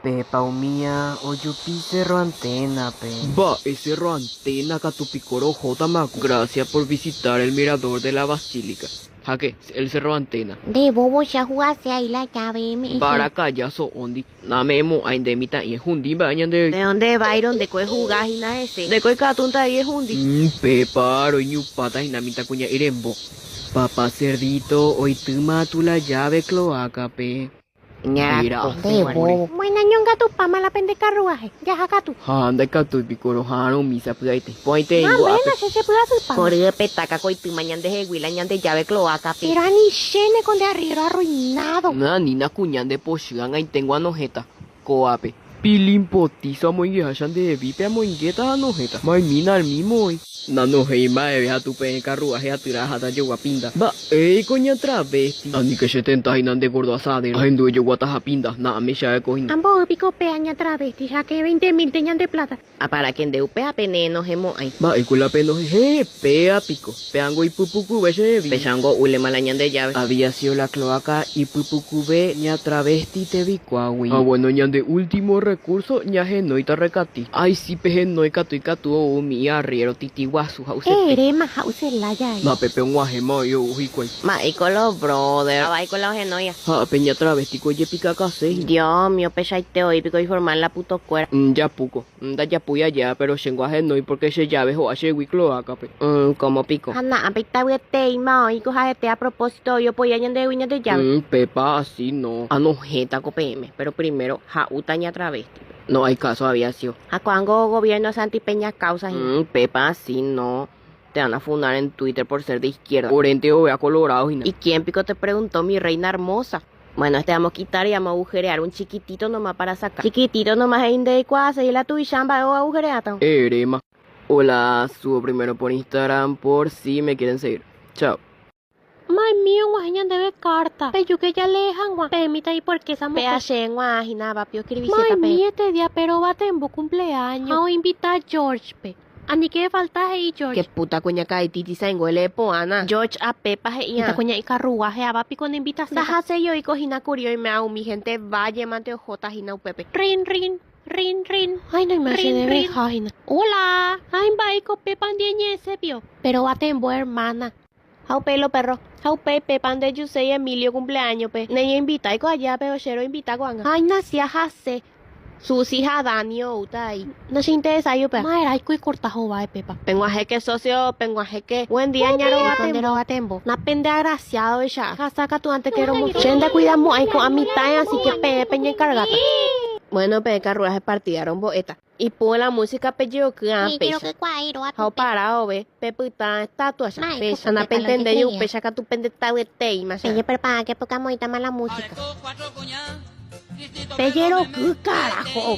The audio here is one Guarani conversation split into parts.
Pepa umía ojupi Cerro Antena-pe. Mba'e Cerro Antena katu piko rohótama ku. Gracias por visitar el mirador de la Basílica. Háke, el Cerro Antena. Nde bobo che ahugase ahí la llave eme'ẽ. Mbarakaja so'óndi. Name'ẽmo'ãi nde mitã'i ehundi mba'e ñande. De onde Byron ndeko ehuga hína hese. Ndeko ikatúnte avei ehundi. Pépa roiñupáta hína mitãkuña'i rembo. Papa Cerdito oitýma tu la llave cloaca-pe. Nde bobo. Buena ñongatupáma la pende carruaje. Jaha katu. Ha ndaikatúi piko roha'arõ umi sapy'aite. Po'aite Na ingo ápe. mbréna che chepy'asypáma. Hory petáka ko oitýma ñandehegui la ñande llave cloaca-pe. Pero anichéne ko nde arriero arruinado. Anína kuña nde pochy ag̃aitengo anohẽta ko'ápe. Pilimpotizo amoingeha cha ndehevi pe amoingéta ha anohẽta. Maymína al mismo oĩ. Nanohẽi mba'eve ha tupẽ carruaje atyra aháta jogua pinda. Mba'éiko ña travesti. Aníke che tenta hína nde gordo asadero. Ahendu ejoguataha pinda. Na'ame che aeko hína. Ambo'y piko péa ña travesti cháke veinte mílte ñande plata. Apara ke nde upéva pene enohẽmo'ãi. Mba'éiko la penohẽ. Héẽ, péa piko. Péango ipypukuve che hevi. Pechango úlema la ñande llave. Había sido la cloaca ipypukuve ña travesti tevikuágui. Ha bueno ñande último recurso ñahenóita rekati. Ay si pehenói katu ikatu ou umi arriero titi guasu ha'usete. Eréma ha'use lája ai. Ma pépe og̃uahẽma oĩ ou hikuái. Mba'éiko lo brother. Aváiko la ohenóia. Ha pe ña travesti ko ojepikakase hína. Dios mío, pechaite oĩ piko iformal la puto kuéra. Japúko. Ndajapúi aja, pero chéngo ahenói porque che llave ho'a chegui cloaca-pe. Cómo piko. Ha na'ápe itavyetéima oĩ ko ha'ete a propósito oĩ opoia ñandehegui ñande llave. Pépa así no. Anohẽta ko peẽme, pero primero ha'úta ña travesti-pe. No hay caso había sido. Ha ko'ág̃a gobierno Santi Peña causa hína. Pépa así no. Te van a funar en Twitter por ser de izquierda. Orénte ovea colorado hína. ¿Y quién piko te preguntó mi reina hermosa? Bueno, este vamos a quitar y vamos a agujerear un chiquitito nomás para sacar. Chiquitito nomás e inde ikuaase la tuicha mba'e oagujereáta. Erema. Hola, subo primero por Instagram por si me quieren seguir. Chao. Maimi og̃uahẽ ñandéve carta. Pejúke jalee hag̃ua. Peẽ mitã'i puerkésa mokõi. Péa che g̃uahã hína avapi oscribiséta peẽ. Maimi este día pe rovatembo cumpleaños ha oinvita George-pe. Aníke efalta he'i George. Ke puta kuñakarai Titi saingue epo'ãna. George apépa he'i'ã. Mitãkuña ikarrugua he'áva piko ne invitaséta. Ndahaséi oiko hína kuri oime'a umi hénte valle mante ohóta hína upépe. Rin rin, rin rin. Ay no oime che deveha hína. Hola! Ay mba'éiko pépa ndie ñe'ẽse pio. Pero atembo hermana. Ha upéi lo perro. Ha upéi pépa ndejuséi Emilio cumpleaños-pe. Neñoinvitáiko aja pero che roinvita ko'ág̃a. Ay nasia hasẽ. Susi ha Dani oúta aí. Nacheinteresái upéva. Ma'erãiko ikorta hováe pépa. Peg̃uahẽke socio, peg̃uahẽke. Buen día ña rovatembo. Napendeagraciádoicha. Hasa katu ante que romo. Che ndakuidamo'ãi ko'ã mitãe así que peẽ peñenkargáta. Bueno peẽ karruaje partida rombo'éta. Ipu la música pejeoky ã péicha. Ha opara vove pe pytã estatua-cha, péicha napentendéi upéicha katu pendetavyetéima che. Pejeroky carajo!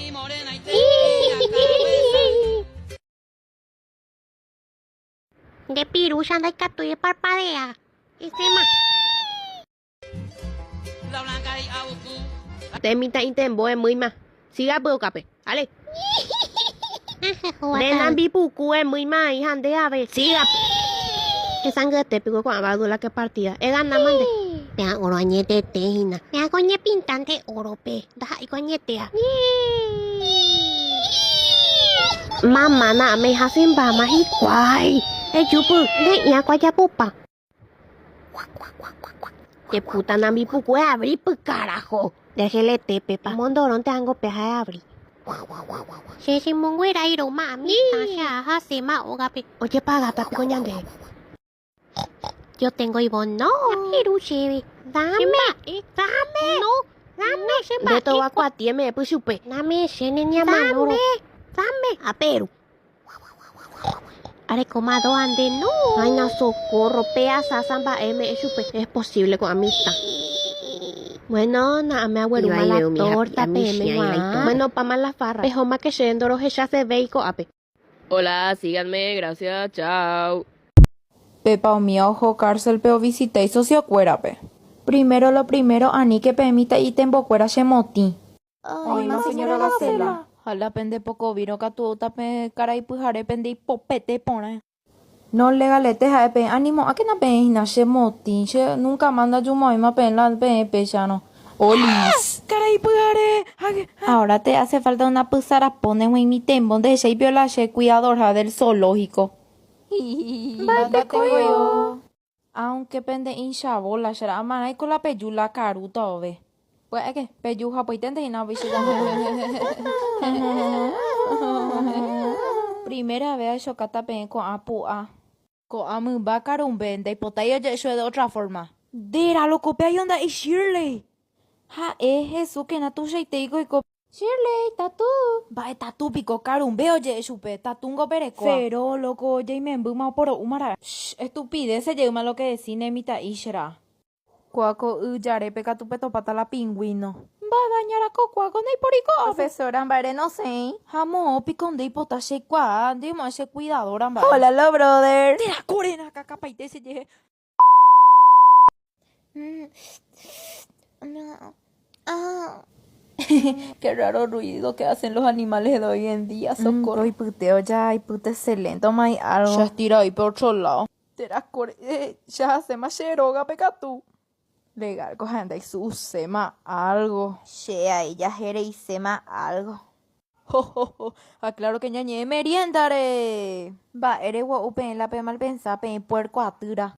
Nde pirúcha ndaikatúi eparpadea. Esẽma. Te mitã'i tembo emýima. Siga py'okápe. Ale. Nde nambi puku emýima aĩ ha nde ave. Siga. Hesangyeté piko ko'ã badula ke partida. Eganáma nde. Péa oro añetete hína. Péa ko oñepintánte órope. Ndaha'éiko añetéa. Mamá na'ame hasẽmbáma hikuái. Ejúpy, nde'íã ko ajapopa. Che puta nambi puku eabri py carajo. Dejelete pepa. Mondorónte ango pe ha eabri. Che chemonguera iroma mitã che ahasẽma ógape. Ojepagáta piko ñande. Yo tengo Ivonne. No. Apiru chéve. Dame. Dame. No. Dame. Nde tovakuatie eme'ẽ py chupe. Dame che ne ñamanóro. Dame. Aperu. Arekóma doa nde no. Ay na socorro, pe asasa mba'e me'ẽ chupe. Es posible ko'ã mitã. Bueno, na'ame aguerúma la torta peẽme g̃uarã. Bueno, opáma la farra. Pehóma ke che ndorohechasevéi ko'ápe. Hola, síganme, gracias, chao. Pépa umi oho cárcel-pe ovisita isosiokuérape. Primero lo primero aníke peẽ mitã'i tembokuéra chemotĩ. Oĩma señora Gacela. Ha la pende pokovírõ katu oúta pe karai pyhare pende ipopete porã. No legalete ha'e peẽ animo'ãkena peẽ hína che motĩ, che nunca más ndajumo'ãvéima peẽ la peẽ péicharõ. Olis. Karai pyhare. Ahora te hace falta una pysarapóne g̃uaig̃ui tembo ndehechái pio la che cuidadorha del zoológico. Mba'eteko yo. Aunque pende hincha bola che ra'a marãiko la peju la karúta ove. Pya'éke, peju hapoiténte hína ovichita. Primera vez achokáta peẽ ko'ã pu'a. Ko'ã mymba karumbe ndaipotái oje'e de otra forma. Ndéra loko pe aionda'i Shirley. Ha'e, Hesu kena tuichaiteiko oiko. Shirley, Tatu! Mba'e tatu piko karumbe oje'e chupe, tatúngo perekóva. Fero, loko jaimembýma oporo'úma ra'e. Shh, estupidez jeýma lo que decí ne mitã'i che ra'a. Kóa ko y jarépe katu petopáta la pingüino. Mba'eve añara kokua ko ndaipóri ko'ápe. Profesora, mba'ére nosẽi? Ha moõ piko nde ipota cheikuaa, nde oimo'ã che cuidadora mba'e. Hola los brothers. Térã kóre akakapaite chejehe. Qué raro ruido que hacen los animales de hoy en día, socorro. Oipyte oja, ipyte excelente, omai algo. Che astira oĩ pe otro lado. Térã kore, che hasẽma che rógape katu. Legal ko ha'e ndaisu'uséma algo. Che aĩ jahereiséma algo. Hohoho, ha claro que ñañe'ẽ meriéndare. Mba'ére gua'u peẽ la pemalpensa peẽ puerco atýra.